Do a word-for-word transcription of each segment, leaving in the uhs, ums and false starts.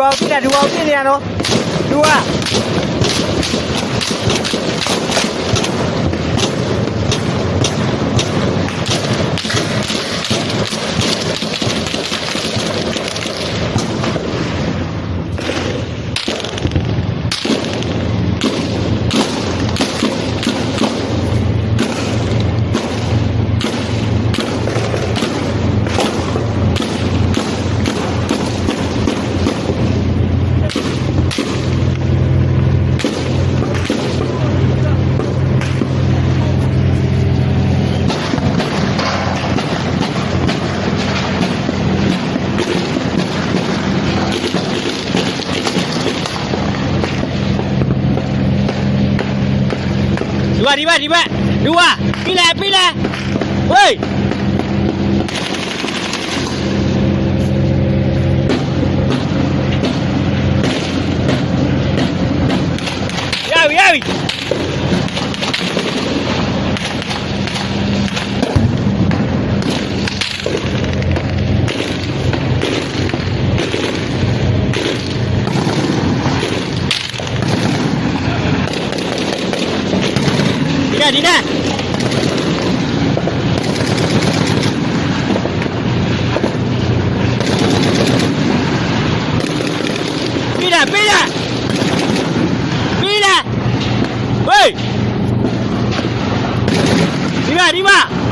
ဝါပစ်တာ ဒူဝါပစ်နေရနော် ဒူဝါ ဒီဘက် ဒီဘက် ဒီဘက် ဒူဝါ ပြေးလဲ ပြေးလဲ ဝေး ရပြီ ရပြီ ဒီက ဒီက ပေးတာ ပေးတာ ပေးတာ ဟေး ဒီက ဒီက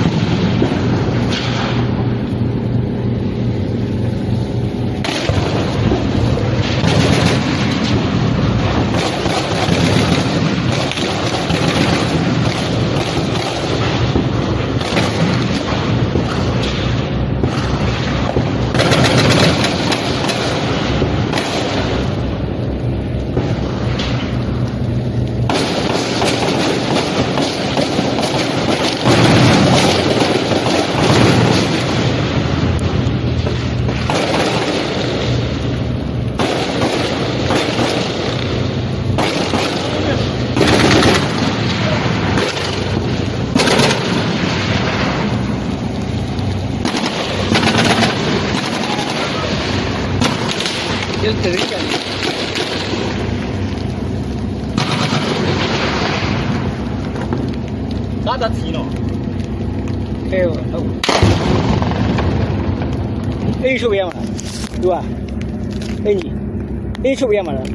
ဒါသာချီနော်။ အဲဟုတ်။ အေး ချုပ်ရမှာလား။ သူက အင်ကြီး အေး ချုပ်ရမှာလား။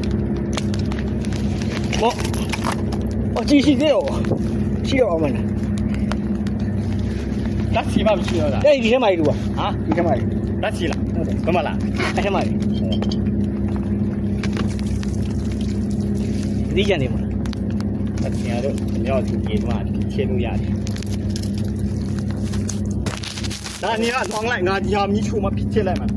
မော် အော် ကြည့်ရှိသေးတော့ ရှိတော့အောင်မလား။ ဓာတ်ဆီမှမရှိတော့တာ။ အဲ့ဒီထဲမှာကြီး သူက ဟာ ဒီထဲမှာကြီး။ ဓာတ်ဆီလား။ ဟုတ်တယ်။ ဘယ်မှာလား။ အဲ့ထဲမှာကြီး။ ဒီကြံနေမှာ။ ဓာတ်ဆီကတော့ ကျွန်တော်သူပြေးသွားတယ်။ ချေလို့ရတယ်။ ဒါနေက လောင်းလိုက် ငါဒီဟာမီးရှို့မှ ဖြစ်ချစ်လိုက်မှာ။